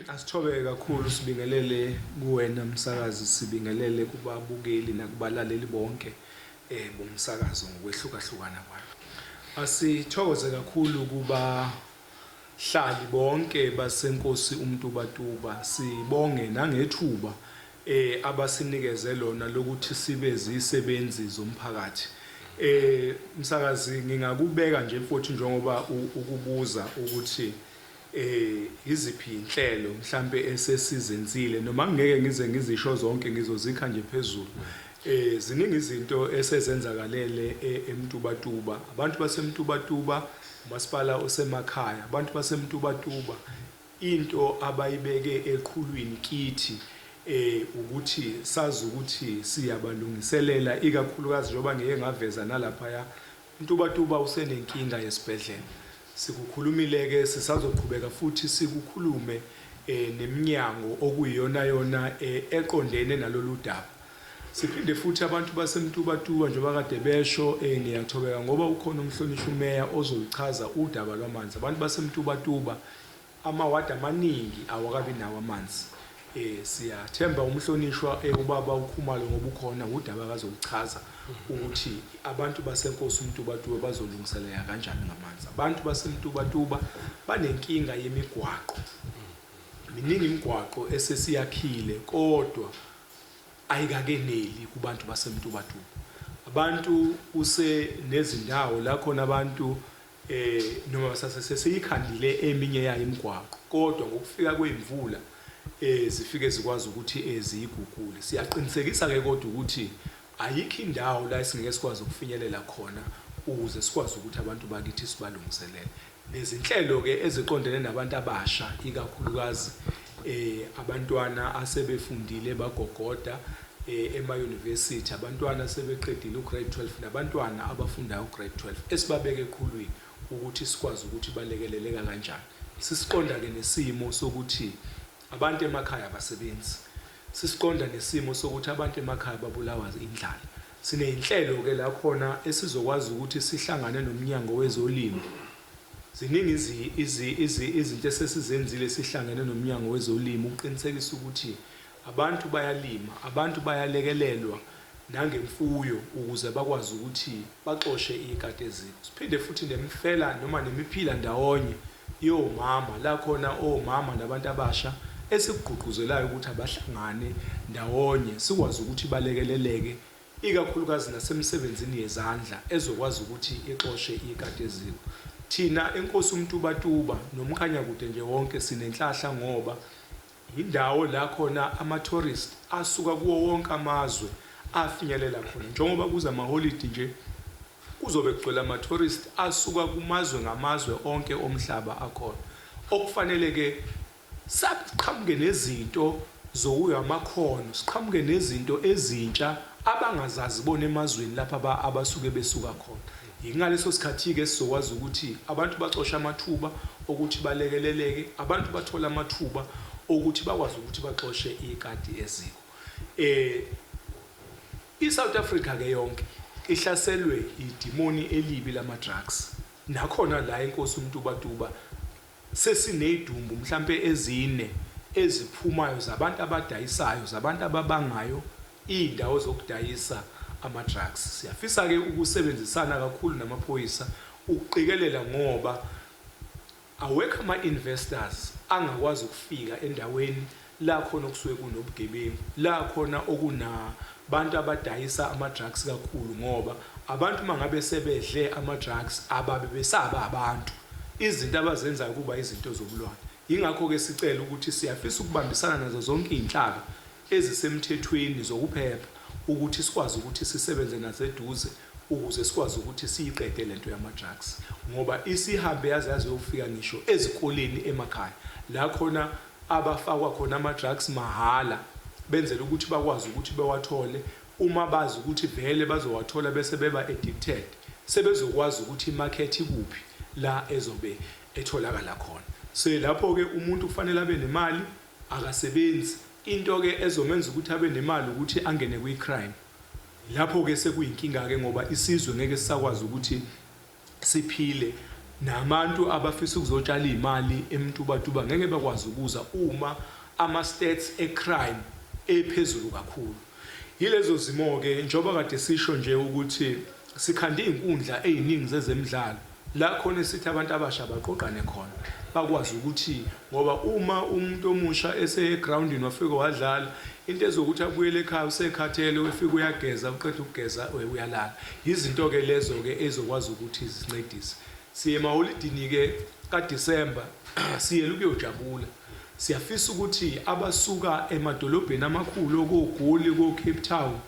Asithobeke kakhulu, sibingelele kuwena msakazi, sibingelele kubabukeli nakubalaleli bonke bomsakazo ngokwehlukahlukana kwayo. Asithokoze kakhulu kubahlali bonke baseNkosi uMtubatuba, sibonge nangethuba abasinikeze lona lokuthi sibe zisebenzi zomphakathi. Msakazi, ngingakubeka nje futhi njengoba ukubuza ukuthi iziphi inhlelo mhlambe esesizenzile, noma ngeke ngize ngizisho zonke, ngizozikha nje phezulu. Ziningi izinto esezenzakalele eMtubatuba. Abantu baseMtubatuba, umasipala osemakhaya, abantu baseMtubatuba into abayibeke eqhulwini kithi ukuthi sazi ukuthi siyabalungiselela, ikakhulukazi njengoba ngeke ngaveza nalaphaya, Mtubatuba usenenkinga yesibhedlela. Sikukhulumile ke, sisazoqhubeka futhi sikukhulume neminyango okuyiyona yona eqondene nalolu daba. Siphinde futhi abantu baseMtubatuba, njengoba kade besho, ngiyathobeka ngoba ukhona umhlonishwa umeya ozoluchaza udaba lwamanzi. Abantu baseMtubatuba, amawadi amaningi awakabi nawo amanzi. Siyathemba umhlonishwa ubaba uKhumalo, ngoba ukhona, udaba akazoluchaza ukuthi abantu baseNkosi uMtubatuba bazolungiseleka kanjani ngamanzi. Abantu baseMtubatuba banenkinga yemigwaqo. Miningi imigwaqo esesiyakhile, kodwa ayikakeneli kubantu baseMtubatuba. Abantu kusenezindawo la khona abantu noma sesiyikhandile eminye yayo imigwaqo, kodwa ngokufika kwemvula zifike zikwazi ukuthi ziyigugule. Siyaqinisekisa ke kodwa ukuthi ayikho indawo la esingeke sikwazi ukufinyelela khona ukuze sikwazi ukuthi abantu bakithi sibalungiselele. Nezinhlelo ke eziqondene nabantu abasha, ikakhulukazi abantwana asebefundile bagogoda ema university, abantwana sebeqedile ugrade 12 nabantwana abafundayo ugrade 12, esibabeke eqhulwini ukuthi sikwazi ukuthi balekeleleka kanjani. Sisiqonda ke nesimo sokuthi abantu emakhaya abasebenzi, sisiqonda nesimo sokuthi abantu emakhaya babulawa indlala. Sineyinhlelo ke la khona esizokwazi ukuthi sihlangane nomnyango wezolimo. Ziningi izinto esesizenzile sihlangene nomnyango wezolimo ukuqinisekisa ukuthi abantu bayalima, abantu bayalekelelwa nangemfuyo ukuze bakwazi ukuthi baxoshe ikati eziko. Siphinde futhi nemifela noma nemiphila ndawonye yomama, la khona omama nabantu abasha esikugqugquzelayo ukuthi abahlangane ndawonye, sikwazi ukuthi balekeleleke ikakhulukazi nasemsebenzini yezandla ezokwazi ukuthi ixoshe ikati eziko. Thina eNkosi uMtubatuba noMkhanyakude nje wonke sinenhlahla, ngoba indawo la khona ama-tourist asuka kuwo wonke amazwe afinyelela khona. Njengoba kuza amaholidi nje, kuzobe kugcwele ama-tourist asuka kumazwe ngamazwe onke omhlaba akhona, okufanele ke saqhamuke nezinto zokuyamakhono, siqhamuke nezinto ezintsha abangazazi bona emazweni lapha abasuke besuka khona. Yingaleso sikhathi-ke sizokwazi ukuthi abantu bacoshe amathuba okuthi balekeleleke, abantu bathole amathuba okuthi bakwazi ukuthi baxoshe ikati eziko. I-South Africa ke yonke ihlaselwe idimoni elibi lama-drugs. Nakhona la eNkosi uMtubatuba sesinezidumbu mhlambe ezine eziphumayo zabantu abadayisayo, zabantu ababangayo indawo zokudayisa ama-drugs. Siyafisa ke ukusebenzisana kakhulu namaphoyisa ukuqikelela, ngoba awekho ama-investors angakwazi ukufika endaweni la khona okusuke kunobugebengu, la khona okunabantu abadayisa ama-drugs kakhulu, ngoba abantu mangabe sebedle ama-drugs ababe besaba abantu, izinto abazenzayo kuba izinto zobulwane. Yingakho-ke sicela ukuthi siyafisa ukubambisana nazo zonke iy'nhlaka ezisemthethweni zokuphepha ukuthi sikwazi ukuthi sisebenze nazo eduze ukuze sikwazi ukuthi siyiqede lento yama-drugs, ngoba isihambe yaze yaze yofika ngisho ezikoleni emakhaya, la khona abafakwa khona ama-drugs mahhala, benzela ukuthi bakwazi ukuthi bewathole. Uma bazi ukuthi vele bazowathola bese beba addicted, sebezokwazi ukuthi imarket ikuphi la ezobe etholakala khona. So lapho ke umuntu kufanele abe nemali, akasebenzi. Into ke ezomenza ukuthi abe nemali ukuthi angene kwi-crime. Lapho ke sekuyinkinga ke, ngoba isizwe ngeke sisakwazi ukuthi siphile. Nabantu abafisa ukuzotshala iy'mali eMtubatuba ngeke bakwazi ukuza uma ama-stats e-crime ephezulu kakhulu. Yilezo zimo-ke njengoba kade sisho nje ukuthi sikhande iy'nkundla ey'ningi zezemidlalo la khona esithi abantu abasha baqoqane khona bakwazi ukuthi ngoba uma umuntu omusha esegrawundini wafike wadlala into ezokuthi abuyele ekhaya usekhathele wefika uyageza uqeda ukugeza uyalala. Yizinto-ke lezo-ke ezokwazi ukuthi zincedise. Siye emaholidini-ke kaDisemba siyele ukuyojabula. Siyafisa ukuthi abasuka emadolobheni amakhulu okoGoli, ko-Cape Town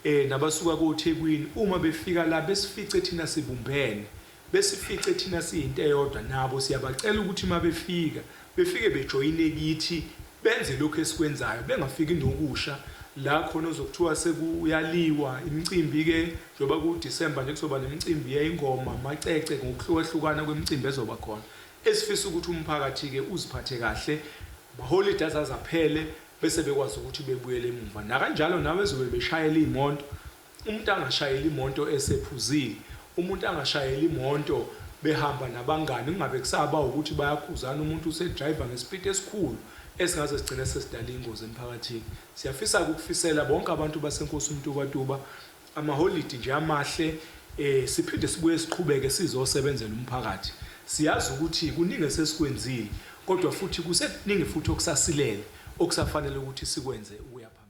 eh nabasuka koThekwini uma befika la besifice thina sibumbene, besifice thina siyinto eyodwa nabo siyabacela ukuthi uma befika befike bejoyine kithi benze lokhu esikwenzayo bengafiki nokusha la khona ozokuthiwa sekuyaliwa imicimbi-ke njengoba kuDisemba nje kuzoba nemicimbi yey'ngoma amacece ngokuhlukahlukana kwemicimbi ezoba khona esifisa ukuthi umphakathi-ke uziphathe kahle amaholide azaze aphele bese bekwazi ukuthi bebuyele emumva nakanjalo nawe ezobe beshayela iy'monto umuntu angashayeli imoto esephuzile umuntu angashayeli imoto behamba nabangani kungabe kusaba ukuthi bayakhuzana umuntu usedrayiva ngesipidi esikhulu esingaze sigcine sesidala ingozi emphakathini. Siyafisa ukufisela bonke abantu baseNkosi uMtubatuba amaholidi nje amahle eh siphinde sibuye siqhubeke sizosebenzela umphakathi. Siyazi ukuthi kuningi esesikwenzile kodwa futhi kusekuningi futhi okusasilele okusafanele ukuthi sikwenze ukuya phambili.